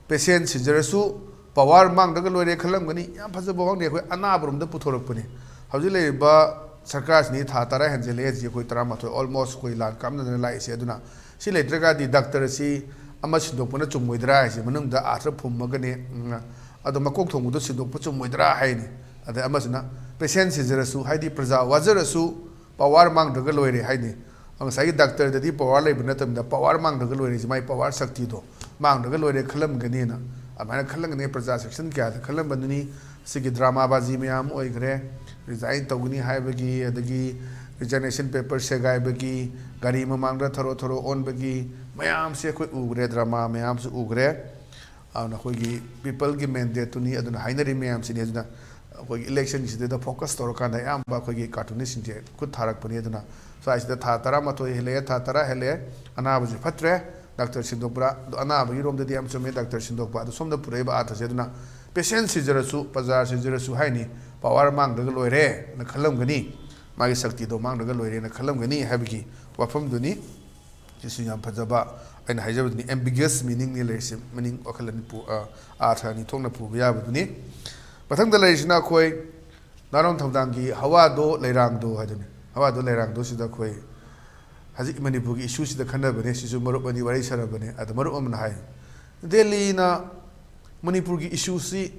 "Patient ꯁꯤꯖꯔꯁꯨ power ꯃꯥꯡꯗ꯭ꯔꯒ ꯂꯣꯏꯔꯦ ꯈꯜꯂꯝꯒꯅꯤ꯫" ꯌꯥꯝ ꯐꯖꯕ ꯋꯥꯍꯪꯅꯤ꯫ ꯑꯩꯈꯣꯏ ꯑꯅꯥꯕꯔꯣꯝꯗ ꯄꯨꯊꯣꯔꯛꯄꯅꯤ꯫ ꯍꯧꯖꯤꯛ ꯂꯩꯔꯤꯕ ꯁꯔꯀꯥꯔꯁꯤꯅꯤ ꯊꯥ ꯇꯔꯥ ꯍꯦꯟꯖꯜꯂꯛꯑꯦ ꯍꯧꯖꯤꯛ ꯑꯩꯈꯣꯏ ꯇꯔꯥꯃꯥꯊꯣꯏ, almost ꯑꯩꯈꯣꯏ ꯂꯥꯟ ꯀꯥꯞꯅꯗꯅ ꯂꯥꯛꯏꯁꯦ꯫ ꯑꯗꯨꯅ ꯁꯤ ꯂꯩꯇ꯭ꯔꯒꯗꯤ doctor ꯁꯤ ꯑꯃ ꯁꯤꯟꯗꯣꯛꯄꯅ ꯆꯨꯝꯃꯣꯏꯗ꯭ꯔꯥ ꯍꯥꯏꯁꯦ ꯃꯅꯨꯡꯗ ꯑꯥꯔꯊ ꯐꯨꯝꯃꯒꯅꯦ꯫ ꯎꯝ, ꯑꯗꯣ ꯃꯀꯣꯛ ꯊꯣꯡꯕꯗꯣ ꯁꯤꯟꯗꯣꯛꯄ ꯆꯨꯝꯃꯣꯏꯗ꯭ꯔꯥ ꯍꯥꯏꯅꯤ꯫ ꯑꯗꯩ ꯑꯃꯁꯤꯅ, "Patient ꯁꯤꯖꯔꯁꯨ, ꯍꯥꯏꯗꯤ ꯄ꯭ꯔꯖꯥ ꯋꯥꯖꯔꯁꯨ power ꯃꯥꯡꯗ꯭ꯔꯒ ꯂꯣꯏꯔꯦ" ꯍꯥꯏꯅꯤ꯫ ꯉꯁꯥꯏꯒꯤ doctor ꯗꯗꯤ power ꯂꯩꯕ ꯅꯠꯇꯕꯅꯤꯅ power ꯃꯥꯡꯗ꯭ꯔꯒ ꯂꯣꯏꯔꯦ ꯍꯥꯏꯁꯦ, ꯃꯥꯏ power ꯁꯛꯇꯤꯗꯣ ꯃꯥꯡꯗ꯭ꯔꯒ ꯂꯣꯏꯔꯦ ꯈꯜꯂꯝꯒꯅꯤꯅ꯫ ꯑꯗꯨꯃꯥꯏꯅ ꯈꯜꯂꯝꯒꯅꯤ, ꯄ꯭ꯔꯖꯥ section ꯀꯌꯥꯗ ꯈꯜꯂꯝꯕꯗꯨꯅꯤ꯫ ꯁꯤꯒꯤ drama ꯕꯥꯖꯤ ꯃꯌꯥꯝ ꯑꯃ ꯑꯣꯏꯈ꯭ꯔꯦ꯫ Resign ꯇꯧꯒꯅꯤ ꯍꯥꯏꯕꯒꯤ, ꯑꯗꯒꯤ resignation paper ꯁꯦꯒꯥꯏꯕꯒꯤ, ꯒꯥꯔꯤ ꯃꯃꯥꯡꯗ ꯊꯔꯣ ꯊꯔꯣ ꯑꯣꯟꯕꯒꯤ ꯃꯌꯥꯝꯁꯦ ꯑꯩꯈꯣꯏ ꯎꯈ꯭ꯔꯦ, drama ꯃꯌꯥꯝꯁꯨ ꯎꯈ꯭ꯔꯦ꯫ ꯑꯗꯨꯅ ꯑꯩꯈꯣꯏꯒꯤ people ꯒꯤ mandate ꯇꯨꯅꯤ, ꯑꯗꯨꯅ ꯍꯥꯏꯅꯔꯤ ꯃꯌꯥꯝꯁꯤꯅꯤ꯫ ꯑꯗꯨꯅ ꯑꯩꯈꯣꯏꯒꯤ election ꯁꯤꯗꯩꯗ focus ꯇꯧꯔꯀꯥꯟꯗ ꯑꯌꯥꯝꯕ ꯑꯩꯈꯣꯏꯒꯤ cartoonist ꯁꯤꯡꯁꯦ ꯈꯨꯠ ꯊꯥꯔꯛꯄꯅꯤ꯫ ꯑꯗꯨꯅ ꯁ꯭ꯋꯥꯏꯁꯤꯗ ꯊꯥ ꯇꯔꯥꯃꯥꯊꯣꯏ ꯍꯦꯜꯂꯛꯑꯦ, ꯊꯥ ꯇꯔꯥ ꯍꯦꯜꯂꯛꯑꯦ, ꯑꯅꯥꯕꯁꯤ ꯐꯠꯇ꯭ꯔꯦ, doctor ꯁꯤꯟꯗꯣꯛꯄ꯭ꯔꯥ? ꯑꯗꯣ ꯑꯅꯥꯕꯒꯤ ꯔꯣꯝꯗꯗꯤ ꯌꯥꯝ ꯆꯨꯝꯃꯦ, doctor ꯁꯤꯟꯗꯣꯛꯄ꯫ ꯑꯗꯣ ꯁꯣꯝꯗ ꯄꯨꯔꯛꯏꯕ ꯑꯥꯔꯊꯁꯦ, ꯑꯗꯨꯅ patient ꯁꯤꯖꯔꯁꯨ, ꯄ꯭ꯔꯖꯥ ꯁꯤꯖꯔꯁꯨ ꯍꯥꯏꯅꯤ, power ꯃꯥꯡꯗ꯭ꯔꯒ ꯂꯣꯏꯔꯦ ꯅ ꯈꯜꯂꯝꯒꯅꯤ, ꯃꯥꯒꯤ ꯁꯛꯇꯤꯗꯣ ꯃꯥꯡꯗ꯭ꯔꯒ ꯂꯣꯏꯔꯦꯅ ꯈꯜꯂꯝꯒꯅꯤ ꯍꯥꯏꯕꯒꯤ ꯋꯥꯐꯝꯗꯨꯅꯤ꯫ ꯁꯤꯁꯨ ꯌꯥꯝ ꯐꯖꯕ, ꯑꯩꯅ ꯍꯥꯏꯖꯕꯗꯨꯅꯤ, ambiguous meaning ꯅꯤ ꯂꯩꯔꯤꯁꯦ, meaning ꯋꯥꯈꯜ ꯑꯅꯤ ꯄꯨ-, ꯑ, ꯑꯥꯔꯊ ꯑꯅꯤ ꯊꯣꯛꯅ ꯄꯨꯕ ꯌꯥꯕꯗꯨꯅꯤ꯫ ꯃꯊꯪꯗ ꯂꯩꯔꯤꯁꯤꯅ ꯑꯩꯈꯣꯏ ꯅꯥꯔꯣꯟ ꯊꯧꯗꯥꯡꯒꯤ ꯍꯋꯥꯗꯣ ꯂꯩꯔꯥꯡꯗꯣ ꯍꯥꯏꯗꯨꯅꯤ꯫ ꯍꯋꯥꯗꯣ ꯂꯩꯔꯥꯡꯗꯣ ꯁꯤꯗ ꯑꯩꯈꯣꯏ ꯍꯧꯖꯤꯛ ꯃꯅꯤꯄꯨꯔꯒꯤ ꯏꯁꯨꯁꯤꯗ ꯈꯟꯅꯕꯅꯦ꯫ ꯁꯤꯁꯨ ꯃꯔꯨꯞ ꯑꯅꯤ ꯋꯥꯔꯤ ꯁꯥꯟꯅꯕꯅꯦ꯫ ꯑꯗ ꯃꯔꯨꯞ ꯑꯃꯅ ꯍꯥꯏ, ꯗꯦꯜꯂꯤꯅ ꯃꯅꯤꯄꯨꯔꯒꯤ ꯏꯁꯨꯁꯤ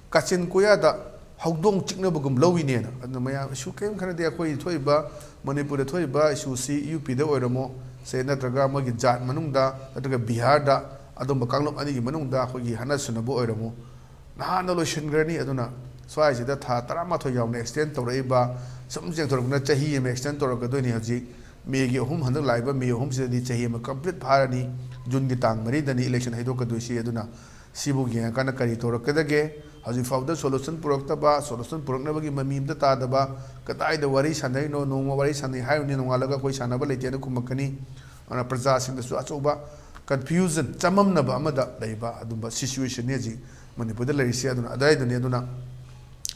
ꯀꯥꯆꯤꯟ ꯀꯣꯌꯥꯗ ꯍꯧꯗꯣꯡ ꯆꯤꯛꯅꯕꯒꯨꯝ ꯂꯧꯏꯅꯦꯅ꯫ ꯑꯗꯨꯅ ꯃꯌꯥꯝ ꯏꯁꯨ ꯀꯔꯤꯝ ꯈꯟꯅꯗꯦ꯫ ꯑꯩꯈꯣꯏ ꯊꯣꯛꯏꯕ ꯃꯅꯤꯄꯨꯔꯗ ꯊꯣꯛꯏꯕ ꯏꯁꯨꯁꯤ ꯌꯨ ꯄꯤꯗ ꯑꯣꯏꯔꯝꯃꯣ, ꯁꯦ, ꯅꯠꯇ꯭ꯔꯒ ꯃꯣꯏꯒꯤ ꯖꯥꯠ ꯃꯅꯨꯡꯗ, ꯅꯠꯇ꯭ꯔꯒ ꯕꯤꯍꯥꯔꯗ, ꯑꯗꯨꯝꯕ ꯀꯥꯡꯂꯨꯞ ꯑꯅꯤꯒꯤ ꯃꯅꯨꯡꯗ ꯑꯩꯈꯣꯏꯒꯤ ꯍꯥꯠꯅ ꯁꯨꯅꯕ ꯑꯣꯏꯔꯝꯃꯣ, ꯅꯍꯥꯟꯅ ꯂꯣꯏꯁꯤꯟꯈ꯭ꯔꯅꯤ꯫ ꯑꯗꯨꯅ ꯁ꯭ꯋꯥꯏꯁꯤꯗ ꯊꯥ ꯇꯔꯥꯃꯥꯊꯣꯏ ꯌꯥꯎꯅ extend ꯇꯧꯔꯛꯏꯕ, ꯁꯨꯝ ꯌꯦꯡꯊꯣꯔꯛꯄꯅ ꯆꯍꯤ ꯑꯃ extend ꯇꯧꯔꯛꯀꯗꯣꯏꯅꯤ꯫ ꯍꯧꯖꯤꯛ ꯃꯦꯒꯤ ꯑꯍꯨꯝ, ꯍꯟꯗꯛ ꯂꯥꯛꯏꯕ ꯃꯦ ꯑꯍꯨꯝꯁꯤꯗꯗꯤ ꯆꯍꯤ ꯑꯃ complete ꯐꯥꯔꯅꯤ꯫ ꯖꯨꯟꯒꯤ ꯇꯥꯡ ꯃꯔꯤꯗꯅꯤ election ꯍꯥꯏꯗꯣꯛꯀꯗꯣꯏꯁꯤ꯫ ꯑꯗꯨꯅ ꯁꯤꯕꯨ ꯌꯦꯡꯉꯀꯥꯟꯗ ꯀꯔꯤ ꯇꯧꯔꯛꯀꯗꯒꯦ? ꯍꯧꯖꯤꯛ ꯐꯥꯎꯗ solution ꯄꯨꯔꯛꯇꯕ, solution ꯄꯨꯔꯛꯅꯕꯒꯤ ꯃꯃꯤ ꯑꯝꯇ ꯇꯥꯗꯕ, ꯀꯗꯥꯏꯗ ꯋꯥꯔꯤ ꯁꯥꯟꯅꯔꯤꯅꯣ? ꯅꯣꯡꯃ ꯋꯥꯔꯤ ꯁꯥꯟꯅꯩ ꯍꯥꯏꯔꯨꯅꯤ, ꯅꯣꯡꯉꯥꯜꯂꯒ ꯑꯩꯈꯣꯏ ꯁꯥꯟꯅꯕ ꯂꯩꯇꯦꯅ ꯈꯨꯝꯃꯛꯀꯅꯤ꯫ ꯑꯗꯨꯅ ꯄ꯭ꯔꯖꯥꯁꯤꯡꯗꯁꯨ ꯑꯆꯧꯕ confusion, ꯆꯃꯝꯅꯕ ꯑꯃꯗ ꯂꯩꯕ ꯑꯗꯨꯝꯕ situationꯅꯤ ꯍꯧꯖꯤꯛ ꯃꯅꯤꯄꯨꯔꯗ ꯂꯩꯔꯤꯁꯦ꯫ ꯑꯗꯨꯅ ꯑꯗꯨꯋꯥꯏꯗꯨꯅꯤ꯫ ꯑꯗꯨꯅ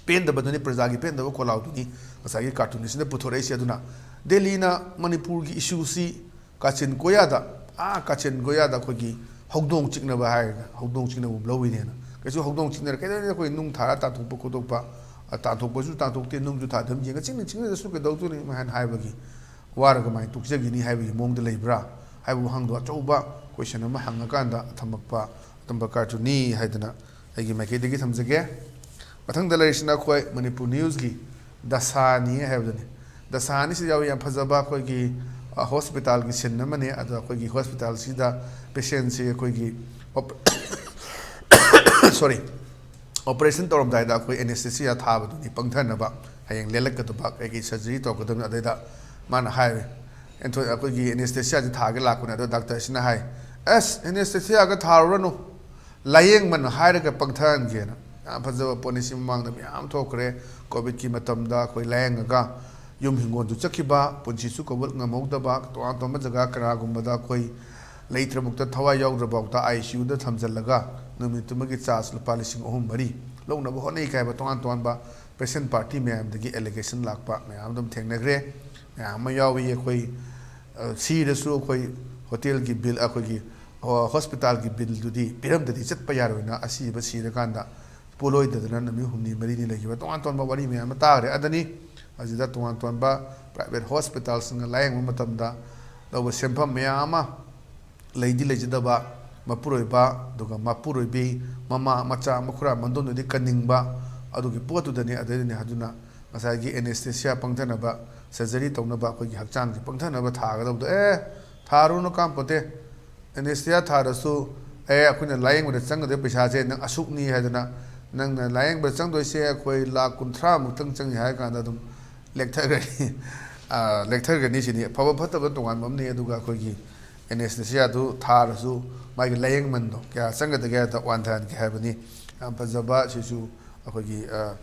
ꯄꯦꯟꯗꯕꯗꯨꯅꯤ, ꯄ꯭ꯔꯖꯥꯒꯤ ꯄꯦꯟꯗꯕ ꯈꯣꯜꯂꯥꯎꯗꯨꯅꯤ ꯉꯁꯥꯏꯒꯤ cartoonistꯅ ꯄꯨꯊꯣꯔꯛꯏꯁꯦ꯫ ꯑꯗꯨꯅ ꯗꯦꯜꯂꯤꯅ ꯃꯅꯤꯄꯨꯔꯒꯤ issueꯁꯤ ꯀꯥꯆꯤꯟ ꯀꯣꯌꯥꯗ, ꯑꯥ ꯀꯥꯆꯤꯟ ꯀꯣꯌꯥꯗ ꯑꯩꯈꯣꯏꯒꯤ ꯍꯧꯗꯣꯡ ꯆꯤꯛꯅꯕ ꯍꯥꯏꯔꯒ, ꯍꯧꯗꯣꯡ ꯆꯤꯛꯅꯕ ꯂꯧꯏꯅꯦꯅ꯫ ꯀꯩꯁꯨ ꯍꯧꯗꯣꯡ ꯆꯤꯛꯅꯔ ꯀꯩꯗꯧꯅꯤ? ꯑꯩꯈꯣꯏ ꯅꯨꯡ ꯊꯥꯔ ꯇꯥꯟꯊꯣꯛꯄ ꯈꯣꯠꯇꯣꯛꯄ, ꯑ, ꯇꯥꯟꯊꯣꯛꯄꯁꯨ ꯇꯥꯟꯊꯣꯛꯇꯦ, ꯅꯨꯡꯁꯨ ꯊꯥꯗꯝ ꯌꯦꯡꯉ ꯆꯤꯛꯅ ꯆꯤꯛꯅꯗꯁꯨ ꯀꯩꯗꯧꯗꯣꯏꯅꯤ ꯃꯣꯏ ꯍꯥꯏꯅ ꯍꯥꯏꯕꯒꯤ ꯋꯥꯔꯒ ꯃꯥꯏ ꯇꯣꯛꯆꯈꯤꯅꯤ ꯍꯥꯏꯕꯒꯤ ꯃꯑꯣꯡꯗ ꯂꯩꯕ꯭ꯔꯥ ꯍꯥꯏꯕ ꯋꯥꯍꯪꯗꯣ ꯑꯆꯧꯕ question ꯑꯃ ꯍꯪꯉꯀꯥꯟꯗ ꯊꯝꯃꯛꯄ ꯑꯗꯨꯝꯕ cartoonꯅꯤ ꯍꯥꯏꯗꯅ ꯑꯩꯒꯤ ꯃꯥꯏꯀꯩꯗꯒꯤ ꯊꯝꯖꯒꯦ꯫ ꯃꯊꯪꯗ ꯂꯩꯔꯤꯁꯤꯅ ꯑꯩꯈꯣꯏ ꯃꯅꯤꯄꯨꯔ newsꯀꯤ ꯗꯁꯥꯅꯤ ꯍꯥꯏꯕꯗꯨꯅꯤ꯫ ꯗꯁꯥꯅꯤꯁꯤꯗ ꯌꯥꯎꯏ ꯌꯥꯝ ꯐꯖꯕ ꯑꯩꯈꯣꯏꯒꯤ, ꯑ, hospitalꯒꯤ scene ꯑꯃꯅꯤ꯫ ꯑꯗꯣ ꯑꯩꯈꯣꯏꯒꯤ hospitalꯁꯤꯗ patientꯁꯤ ꯑꯩꯈꯣꯏꯒꯤ op-, sorry, operation ꯇꯧꯔꯝꯗꯥꯏꯗ ꯑꯩꯈꯣꯏ anesthesia ꯊꯥꯕꯗꯨꯅꯤ ꯄꯪꯊꯅꯕ, ꯍꯌꯦꯡ ꯂꯦꯜꯂꯛꯀꯗꯕ ꯀꯩꯀꯩ surgery ꯇꯧꯔꯛꯀꯗꯕꯅꯤ꯫ ꯑꯗꯩꯗ ꯃꯥꯅ ꯍꯥꯏꯔꯦ, ꯑꯦꯟꯊꯣ-, ꯑꯩꯈꯣꯏꯒꯤ anesthesiaꯁꯤ ꯊꯥꯒꯦ ꯂꯥꯛꯄꯅꯦ꯫ ꯑꯗꯣ doctorꯁꯤꯅ ꯍꯥꯏ, "ꯑꯁ, anesthesiaꯒ ꯊꯥꯔꯨꯔꯅꯨ, ꯂꯥꯏꯌꯦꯡꯕꯅ ꯍꯥꯏꯔꯒ ꯄꯪꯊꯍꯟꯒꯦꯅ"꯫ ꯌꯥꯝ ꯐꯖꯕ ꯄꯣꯠꯅꯤ꯫ ꯁꯤ ꯃꯃꯥꯡꯗ ꯃꯌꯥꯝ ꯊꯣꯛꯈ꯭ꯔꯦ꯫ COVIDꯀꯤ ꯃꯇꯝꯗ ꯑꯩꯈꯣꯏ ꯂꯥꯏꯌꯦꯡꯉꯒ ꯌꯨꯝ ꯍꯤꯡꯒꯣꯜꯗꯨ ꯆꯠꯈꯤꯕ, ꯄꯨꯟꯁꯤꯁꯨ ꯀꯧꯕ ꯉꯝꯍꯧꯗꯕ, ꯇꯣꯉꯥꯟ ꯇꯣꯉꯥꯟꯕ ꯖꯒꯥ ꯀꯅꯥꯒꯨꯝꯕꯗ ꯑꯩꯈꯣꯏ ꯂꯩꯇ꯭ꯔꯕꯨꯛꯇ ꯊꯋꯥꯏ ꯌꯥꯎꯗ꯭ꯔꯕꯥꯎꯇ ICUꯗ ꯊꯝꯖꯤꯜꯂꯒ ꯅꯨꯃꯤꯠꯇꯨꯃꯒꯤ charge ꯂꯨꯄꯥ ꯂꯤꯁꯤꯡ ꯑꯍꯨꯝ ꯃꯔꯤ ꯂꯧꯅꯕ ꯍꯣꯠꯅꯩ ꯀꯥꯏꯕ ꯇꯣꯉꯥꯟ ꯇꯣꯉꯥꯟꯕ patient party ꯃꯌꯥꯝꯗꯒꯤ allegation ꯂꯥꯛꯄ ꯃꯌꯥꯝ ꯑꯗꯨꯝ ꯊꯦꯡꯅꯈ꯭ꯔꯦ꯫ ꯃꯌꯥꯝ ꯑꯃ ꯌꯥꯎꯏ꯫ ꯑꯩꯈꯣꯏ, ꯑ, ꯁꯤꯔꯁꯨ ꯑꯩꯈꯣꯏ hotelꯒꯤ bill, ꯑꯩꯈꯣꯏꯒꯤ, ꯑ, hospitalꯒꯤ billꯗꯨꯗꯤ ꯄꯤꯔꯝꯗꯗꯤ ꯆꯠꯄ ꯌꯥꯔꯣꯏꯅ ꯑꯁꯤꯕ ꯁꯤꯔꯀꯥꯟꯗ ꯄꯣꯠꯂꯣꯏꯗꯗꯅ ꯅꯨꯃꯤꯠ ꯍꯨꯝꯅꯤ ꯃꯔꯤꯅꯤ ꯂꯩꯈꯤꯕ ꯇꯣꯉꯥꯟ ꯇꯣꯉꯥꯟꯕ ꯋꯥꯔꯤ ꯃꯌꯥꯝ ꯑꯃ ꯇꯥꯈ꯭ꯔꯦ꯫ ꯑꯗꯅꯤ ꯑꯁꯤꯗ ꯇꯣꯉꯥꯟ ꯇꯣꯉꯥꯟꯕ private hospitalꯁꯤꯡꯅ ꯂꯥꯌꯦꯡꯕ ꯃꯇꯝꯗ ꯂꯧꯕ ꯁꯦꯟꯐꯝ ꯃꯌꯥꯝ ꯑꯃ ꯂꯩꯗꯤ ꯂꯩꯖꯗꯕ ꯃꯄꯨꯔꯣꯏꯕ, ꯑꯗꯨꯒ ꯃꯄꯨꯔꯣꯏꯕꯤ, ꯃꯃꯥ, ꯃꯆꯥ, ꯃꯈꯨꯔꯥ, ꯃꯟꯗꯣꯟꯗꯨꯗꯤ ꯀꯟꯅꯤꯡꯕ, ꯑꯗꯨꯒꯤ ꯄꯣꯠꯇꯨꯗꯅꯤ꯫ ꯑꯗꯩꯗꯨꯅꯤ ꯑꯗꯨꯅ ꯉꯁꯥꯏꯒꯤ anesthesia ꯄꯪꯊꯅꯕ, surgery ꯇꯧꯅꯕ, ꯑꯩꯈꯣꯏꯒꯤ ꯍꯛꯆꯥꯡꯁꯦ ꯄꯪꯊꯅꯕ ꯊꯥꯒꯗꯧꯕꯗꯣ, ꯑꯦ, ꯊꯥꯔꯨꯅꯨ ꯀꯥꯟꯄꯣꯠꯇꯦ꯫ Anesthesia ꯊꯥꯔꯁꯨ, ꯑꯦ, ꯑꯩꯈꯣꯏꯅ ꯂꯥꯌꯦꯡꯕꯗ ꯆꯪꯒꯗꯕ ꯄꯩꯁꯥꯁꯦ ꯅꯪ ꯑꯁꯨꯛꯅꯤ ꯍꯥꯏꯗꯅ, ꯅꯪꯅ ꯂꯥꯌꯦꯡꯕꯗ ꯆꯪꯗꯣꯏꯁꯦ ꯑꯩꯈꯣꯏ ꯂꯥꯈ ꯀꯨꯟꯊ꯭ꯔꯥ ꯃꯨꯛꯇꯪ ꯆꯪꯉꯦ ꯍꯥꯏꯔ ꯀꯥꯟꯗ ꯑꯗꯨꯝ ꯂꯦꯛꯊꯈ꯭ꯔꯅꯤ꯫ ꯑ, ꯂꯦꯛꯊꯈ꯭ꯔꯅꯤ ꯁꯤꯅꯤ꯫ ꯐꯕ ꯐꯠꯇꯕ ꯇꯣꯉꯥꯟꯕ ꯑꯃꯅꯤ꯫ ꯑꯗꯨꯒ ꯑꯩꯈꯣꯏꯒꯤ anesthesia ꯗꯨ ꯊꯥꯔꯁꯨ ꯃꯥꯒꯤ ꯂꯥꯌꯦꯡꯃꯟꯗꯣ ꯀꯌꯥ ꯆꯪꯒꯗꯒꯦ ꯍꯥꯏꯕꯗ ꯋꯥꯟꯊꯍꯟꯒꯦ ꯍꯥꯏꯕꯅꯤ꯫ ꯌꯥꯝ ꯐꯖꯕ, ꯁꯤꯁꯨ ꯑꯩꯈꯣꯏꯒꯤ, ꯑ,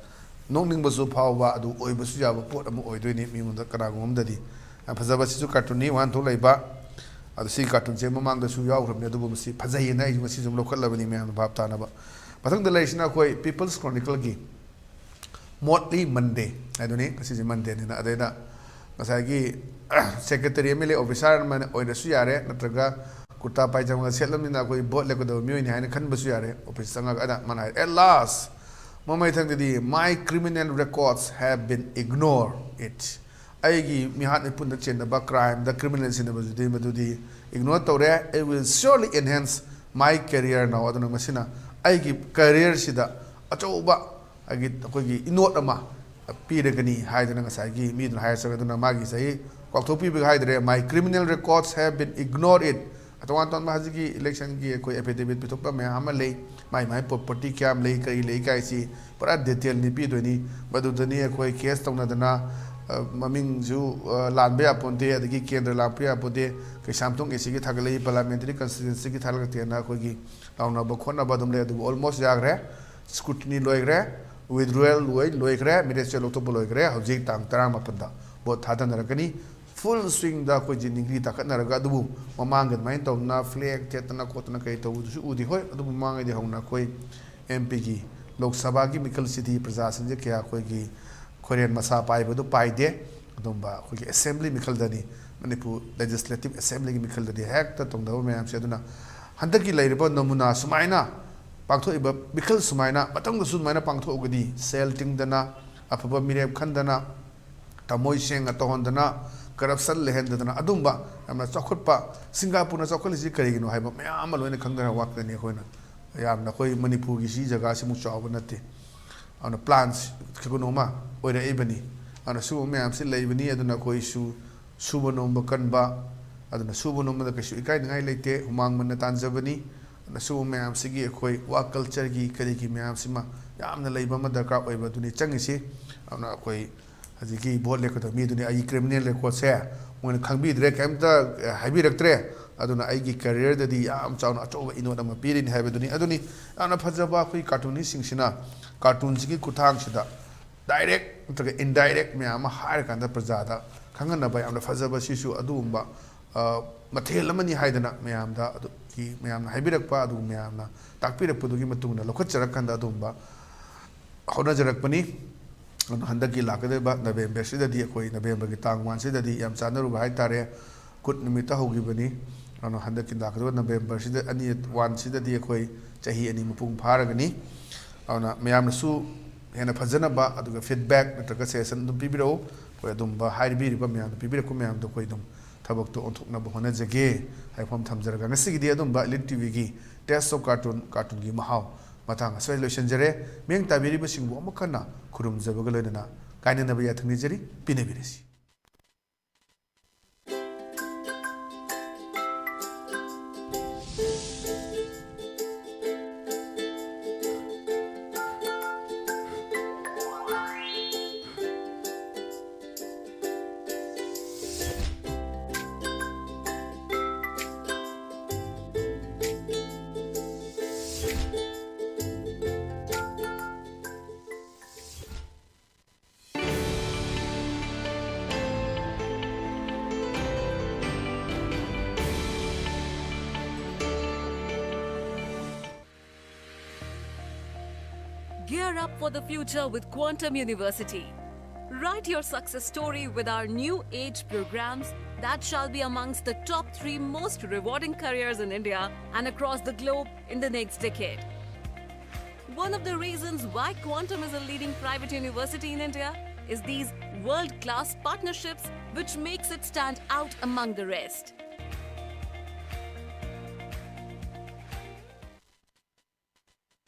ꯅꯣꯛꯅꯤꯡꯕꯁꯨ ꯐꯥꯎꯕ, ꯑꯗꯨ ꯑꯣꯏꯕꯁꯨ ꯌꯥꯕ ꯄꯣꯠ ꯑꯃ ꯑꯣꯏꯗꯣꯏꯅꯤ꯫ ꯃꯤꯉꯣꯟꯗ, ꯀꯅꯥꯒꯨꯝꯕ ꯑꯃꯗꯗꯤ ꯌꯥꯝ ꯐꯖꯕ, ꯁꯤꯁꯨ cartoon ꯅꯤ, ꯋꯥꯍꯟꯊꯣꯛ ꯂꯩꯕ꯫ ꯑꯗꯣ ꯁꯤ cartoon ꯁꯦ ꯃꯃꯥꯡꯗꯁꯨ ꯌꯥꯎꯈ꯭ꯔꯕꯅꯤ, ꯑꯗꯨꯕꯨ ꯃꯁꯤ ꯐꯖꯩꯌꯦꯅ ꯑꯩꯁꯨ ꯉꯁꯤꯁꯨ ꯑꯗꯨꯝ ꯂꯧꯈꯠꯂꯕꯅꯤ ꯃꯌꯥꯝꯅ ꯚꯥꯞ ꯇꯥꯅꯕ꯫ ꯃꯊꯪꯗ ꯂꯩꯔꯤꯁꯤꯅ ꯑꯩꯈꯣꯏ People's Chronicle ꯒꯤ Motley Monday ꯍꯥꯏꯗꯨꯅꯤ꯫ ꯉꯁꯤꯁꯦ Monday ꯅꯤꯅ, ꯑꯗꯩꯗ ꯉꯁꯥꯏꯒꯤ secretary, M L A officer ꯑꯃ ꯑꯣꯏꯔꯁꯨ ꯌꯥꯔꯦ, ꯅꯠꯇ꯭ꯔꯒ ꯀꯨꯔꯇꯥ ꯄꯥꯏꯖꯃꯒ ꯁꯦꯠꯂꯕꯅꯤꯅ ꯑꯩꯈꯣꯏ vote ꯂꯦꯞꯀꯗꯕ ꯃꯤꯑꯣꯏꯅꯤ ꯍꯥꯏꯅ ꯈꯟꯕꯁꯨ ꯌꯥꯔꯦ꯫ Office ꯆꯪꯉꯒ ꯑꯗ ꯃꯥꯅ ꯍꯥꯏ, "At last, ꯃꯃꯩꯊꯪꯗꯗꯤ my criminal records have been ignored it꯫ ꯑꯩꯒꯤ ꯃꯤꯍꯥꯠ ꯃꯤꯄꯨꯟꯗ ꯆꯦꯟꯅꯕ, crime ꯗ criminal ꯁꯤꯟꯅꯕꯗꯨꯗꯤ ꯃꯗꯨꯗꯤ ignore ꯇꯧꯔꯦ꯫ It will surely enhance my career now꯫" ꯑꯗꯨꯅ ꯃꯁꯤꯅ ꯑꯩꯒꯤ career ꯁꯤꯗ ꯑꯆꯧꯕ ꯑꯩꯒꯤ, ꯑꯩꯈꯣꯏꯒꯤ ꯏꯅꯣꯠ ꯑꯃ ꯄꯤꯔꯒꯅꯤ ꯍꯥꯏꯗꯅ ꯉꯁꯥꯏꯒꯤ ꯃꯤꯗꯨꯅ ꯍꯥꯏꯔꯛꯆꯕ꯫ ꯑꯗꯨꯅ ꯃꯥꯒꯤ ꯆꯍꯤ ꯀꯥꯎꯊꯣꯛꯄꯤꯕ ꯍꯥꯏꯗ꯭ꯔꯦ, "My criminal records have been ignored it꯫" ꯇꯣꯉꯥꯟ ꯇꯣꯉꯥꯟꯕ ꯍꯧꯖꯤꯛꯀꯤ election ꯒꯤ ꯑꯩꯈꯣꯏ affidavit ꯄꯤꯊꯣꯛꯄ ꯃꯌꯥꯝ ꯑꯃ ꯂꯩ꯫ ꯃꯥꯏ ꯃꯥꯏ property ꯀꯌꯥꯝ ꯂꯩ, ꯀꯔꯤ ꯂꯩ ꯀꯥꯏꯁꯤ ꯄꯨꯔꯥ detail ꯅꯤ ꯄꯤꯗꯣꯏꯅꯤ꯫ ꯃꯗꯨꯗꯅꯤ ꯑꯩꯈꯣꯏ case ꯇꯧꯅꯗꯅ, ꯑ, ꯃꯃꯤꯡꯁꯨ, ꯑ, ꯂꯥꯟꯕ ꯌꯥꯄꯣꯟꯇꯦ, ꯑꯗꯒꯤ ꯀꯦꯟꯗ꯭ꯔ ꯂꯥꯛꯄ ꯌꯥꯄꯣꯟꯇꯦ, ꯀꯩꯁꯥꯝꯊꯣꯡ A C ꯒꯤ ꯊꯥꯒꯠꯂꯛꯏ, parliamentary constituency ꯒꯤ ꯊꯥꯒꯠꯂꯛꯇꯦꯅ ꯑꯩꯈꯣꯏꯒꯤ ꯂꯥꯎꯅꯕ ꯈꯣꯠꯅꯕ ꯑꯗꯨꯝ ꯂꯩ꯫ ꯑꯗꯨꯕꯨ almost ꯌꯥꯈ꯭ꯔꯦ, scrutiny ꯂꯣꯏꯈ꯭ꯔꯦ, withdrawal ꯂꯣꯏ ꯂꯣꯏꯈ꯭ꯔꯦ, ꯃꯤꯔꯦꯞꯆꯦ ꯂꯧꯊꯣꯛꯄ ꯂꯣꯏꯈ꯭ꯔꯦ꯫ ꯍꯧꯖꯤꯛ ꯇꯥꯡ ꯇꯔꯥꯃꯥꯄꯟꯗ vote ꯊꯥꯗꯅꯔꯛꯀꯅꯤ꯫ Full swing ꯗ ꯑꯩꯈꯣꯏꯁꯦ ꯅꯤꯡꯒ꯭ꯔꯤ ꯇꯥꯈꯠꯅꯔꯒ, ꯑꯗꯨꯕꯨ ꯃꯃꯥꯡꯒꯤ ꯑꯗꯨꯃꯥꯏꯅ ꯇꯧꯗꯅ flag ꯊꯦꯠꯇꯅ ꯈꯣꯠꯇꯅ ꯀꯔꯤ ꯇꯧꯕꯗꯨꯁꯨ ꯎꯗꯦ꯫ ꯍꯣꯏ, ꯑꯗꯨꯕꯨ ꯃꯃꯥꯡꯉꯩꯗꯤ ꯍꯧꯅ ꯑꯩꯈꯣꯏ M P ꯒꯤ, ꯂꯣꯛ ꯁꯚꯥꯒꯤ ꯃꯤꯈꯜꯁꯤꯗꯤ ꯄ꯭ꯔꯖꯥꯁꯤꯡꯁꯦ ꯀꯌꯥ ꯑꯩꯈꯣꯏꯒꯤ ꯈꯣꯏꯔꯦꯟ ꯃꯁꯥ ꯄꯥꯏꯕꯗꯨ ꯄꯥꯏꯗꯦ꯫ ꯑꯗꯨꯝꯕ ꯑꯩꯈꯣꯏꯒꯤ assembly ꯃꯤꯈꯜꯗꯅꯤ, ꯃꯅꯤꯄꯨꯔ Legislative Assembly ꯒꯤ ꯃꯤꯈꯜꯗꯗꯤ ꯍꯦꯛꯇ ꯇꯧꯅꯕ ꯃꯌꯥꯝꯁꯦ꯫ ꯑꯗꯨꯅ ꯍꯟꯗꯛꯀꯤ ꯂꯩꯔꯤꯕ ꯅꯃꯨꯅꯥ ꯁꯨꯃꯥꯏꯅ ꯄꯥꯡꯊꯣꯛꯏꯕ ꯃꯤꯈꯜ ꯁꯨꯃꯥꯏꯅ ꯃꯊꯪꯗꯁꯨ ꯑꯗꯨꯃꯥꯏꯅ ꯄꯥꯡꯊꯣꯛꯑꯒꯗꯤ, ꯁꯦꯜ ꯇꯤꯡꯗꯅ, ꯑꯐꯕ ꯃꯤꯔꯦꯞ ꯈꯟꯗꯅ, ꯊꯃꯣꯏ ꯁꯦꯡꯅ ꯇꯧꯍꯟꯗꯅ, ꯀꯔꯞꯁꯟ ꯂꯩꯍꯟꯗꯗꯅ, ꯑꯗꯨꯝꯕ ꯌꯥꯝꯅ ꯆꯥꯎꯈꯠꯄ, ꯁꯤꯡꯒꯥꯄꯨꯔꯅ ꯆꯥꯎꯈꯠꯂꯤꯁꯤ ꯀꯔꯤꯒꯤꯅꯣ ꯍꯥꯏꯕ ꯃꯌꯥꯝ ꯑꯃ ꯂꯣꯏꯅ ꯈꯪꯗꯅ ꯋꯥꯈꯛꯇꯅꯤ ꯑꯩꯈꯣꯏꯅ꯫ ꯌꯥꯝꯅ ꯑꯩꯈꯣꯏ ꯃꯅꯤꯄꯨꯔꯒꯤ ꯁꯤ ꯖꯒꯥꯁꯤꯃꯨꯛ ꯆꯥꯎꯕ ꯅꯠꯇꯦ꯫ ꯑꯗꯨꯅ ꯄ꯭ꯂꯥꯟꯁ ꯀꯩꯅꯣꯝꯃ ꯑꯣꯏꯔꯛꯏꯕꯅꯤ꯫ ꯑꯗꯨꯅ ꯁꯤꯒꯨꯝꯕ ꯃꯌꯥꯝꯁꯤ ꯂꯩꯕꯅꯤ꯫ ꯑꯗꯨꯅ ꯑꯩꯈꯣꯏꯁꯨ ꯁꯨꯕ ꯅꯣꯝꯕ ꯀꯟꯕ, ꯑꯗꯨꯅ ꯁꯨꯕ ꯅꯣꯝꯕꯗ ꯀꯩꯁꯨ ꯏꯀꯥꯏꯅꯤꯡꯉꯥꯏ ꯂꯩꯇꯦ, ꯍꯨꯃꯥꯡ ꯃꯟꯅ ꯇꯥꯟꯖꯕꯅꯤ꯫ ꯑꯗꯨꯅ ꯁꯤꯒꯨꯝꯕ ꯃꯌꯥꯝꯁꯤꯒꯤ ꯑꯩꯈꯣꯏ ꯋꯥꯔꯛ ꯀꯜꯆꯔꯒꯤ ꯀꯔꯤꯒꯤ ꯃꯌꯥꯝꯁꯤꯃ ꯌꯥꯝꯅ ꯂꯩꯕ ꯑꯃ ꯗꯔꯀꯥꯔ ꯑꯣꯏꯕ ꯑꯗꯨꯅꯤ ꯆꯪꯉꯤꯁꯤ꯫ ꯑꯗꯨꯅ ꯑꯩꯈꯣꯏ ꯍꯧꯖꯤꯛꯀꯤ ꯚꯣꯠ ꯂꯦꯞꯀꯗꯕ ꯃꯤꯗꯨꯅꯤ ꯑꯩꯒꯤ ꯀ꯭ꯔꯤꯃꯤꯅꯦꯜ ꯔꯦꯀꯣꯔꯠꯁꯦ ꯃꯣꯏꯅ ꯈꯪꯕꯤꯗ꯭ꯔꯦ, ꯀꯩꯝꯇ ꯍꯥꯏꯕꯤꯔꯛꯇ꯭ꯔꯦ꯫ ꯑꯗꯨꯅ ꯑꯩꯒꯤ ꯀꯦꯔꯤꯌꯔꯗꯗꯤ ꯌꯥꯝ ꯆꯥꯎꯅ ꯑꯆꯧꯕ ꯏꯅꯣꯠ ꯑꯃ ꯄꯤꯔꯤꯅꯤ ꯍꯥꯏꯕꯗꯨꯅꯤ꯫ ꯑꯗꯨꯅꯤ ꯌꯥꯝꯅ ꯐꯖꯕ ꯑꯩꯈꯣꯏ ꯀꯥꯔꯇꯨꯅꯤꯁꯁꯤꯡꯁꯤꯅ ꯀꯥꯔꯇꯨꯟꯁꯤꯒꯤ ꯈꯨꯠꯊꯥꯡꯁꯤꯗ ꯗꯥꯏꯔꯦꯛ ꯅꯠꯇ꯭ꯔꯒ ꯏꯟꯗꯥꯏꯔꯦꯛ ꯃꯌꯥꯝ ꯑꯃ ꯍꯥꯏꯔꯀꯥꯟꯗ ꯄ꯭ꯔꯖꯥꯗ ꯈꯪꯍꯟꯅꯕ ꯌꯥꯝꯅ ꯐꯖꯕ ꯁꯤꯁꯨ ꯑꯗꯨꯒꯨꯝꯕ, ꯑ, ꯃꯊꯦꯜ ꯑꯃꯅꯤ ꯍꯥꯏꯗꯅ ꯃꯌꯥꯝꯗ ꯑꯗꯨꯒꯤ ꯃꯌꯥꯝꯅ ꯍꯥꯏꯕꯤꯔꯛꯄ, ꯑꯗꯨꯒ ꯃꯌꯥꯝꯅ ꯇꯥꯛꯄꯤꯔꯛꯄꯗꯨꯒꯤ ꯃꯇꯨꯡ ꯏꯟꯅ ꯂꯧꯈꯠꯆꯔꯀꯥꯟꯗ ꯑꯗꯨꯒꯨꯝꯕ ꯍꯣꯠꯅꯖꯔꯛꯄꯅꯤ꯫ ꯑꯗꯨꯅ ꯍꯟꯗꯛꯀꯤ ꯂꯥꯛꯀꯗꯧꯔꯤꯕ ꯅꯕꯦꯝꯕꯔꯁꯤꯗꯗꯤ ꯑꯩꯈꯣꯏ ꯅꯕꯦꯝꯕꯔꯒꯤ ꯇꯥꯡ ꯋꯥꯟꯁꯤꯗꯗꯤ ꯌꯥꯝ ꯆꯥꯟꯅꯔꯨꯕ ꯍꯥꯏꯇꯥꯔꯦ꯫ ꯀꯨꯠ ꯅꯨꯃꯤꯠꯇ ꯍꯧꯈꯤꯕꯅꯤ꯫ ꯑꯗꯨꯅ ꯍꯟꯗꯛꯀꯤ ꯂꯥꯛꯀꯗꯧꯕ ꯅꯕꯦꯝꯕꯔꯁꯤꯗ ꯑꯅꯤ, ꯋꯥꯟꯁꯤꯗꯗꯤ ꯑꯩꯈꯣꯏ ꯆꯍꯤ ꯑꯅꯤ ꯃꯄꯨꯡ ꯐꯥꯔꯒꯅꯤ꯫ ꯑꯗꯨꯅ ꯃꯌꯥꯝꯅꯁꯨ ꯍꯦꯟꯅ ꯐꯖꯅꯕ ꯑꯗꯨꯒ ꯐꯤꯗꯕꯦꯛ ꯅꯠꯇ꯭ꯔꯒ ꯁꯖꯦꯁꯟ ꯑꯗꯨꯝ ꯄꯤꯕꯤꯔꯛꯎ꯫ ꯑꯩꯈꯣꯏ ꯑꯗꯨꯝꯕ ꯍꯥꯏꯕꯤꯔꯤꯕ ꯃꯌꯥꯝꯗꯣ, ꯄꯤꯕꯤꯔꯛꯄ ꯃꯌꯥꯝꯗꯣ ꯑꯩꯈꯣꯏ ꯑꯗꯨꯝ ꯊꯕꯛꯇꯣ ꯑꯣꯟꯊꯣꯛꯅꯕ ꯍꯣꯠꯅꯖꯒꯦ ꯍꯥꯏꯕ ꯋꯥꯐꯝ ꯊꯝꯖꯔꯒ ꯉꯁꯤꯒꯤꯗꯤ ꯑꯗꯨꯝꯕ Elite ꯇꯤ ꯚꯤꯒꯤ Taste of Cartoon, ꯀꯥꯔꯇꯨꯟꯒꯤ ꯃꯍꯥꯎ ꯃꯇꯥꯡ ꯑꯁꯤꯗ ꯂꯣꯏꯁꯤꯟꯖꯔꯦ꯫ ꯃꯤꯠꯌꯦꯡ ꯇꯥꯕꯤꯔꯤꯕꯁꯤꯡꯕꯨ ꯑꯃꯨꯛ ꯍꯟꯅ ꯈꯨꯔꯨꯝꯖꯕꯒ ꯂꯣꯏꯅꯅ ꯀꯥꯏꯅꯅꯕ ꯌꯥꯊꯪ ꯅꯤꯖꯔꯤ꯫ ꯄꯤꯅꯕꯤꯔꯁꯤ꯫ Gear up for the future with Quantum University. Write your success story with our new age programs that shall be amongst the top three most rewarding careers in India and across the globe in the next decade. One of the reasons why Quantum is a leading private university in India is these world-class partnerships, which makes it stand out among the rest.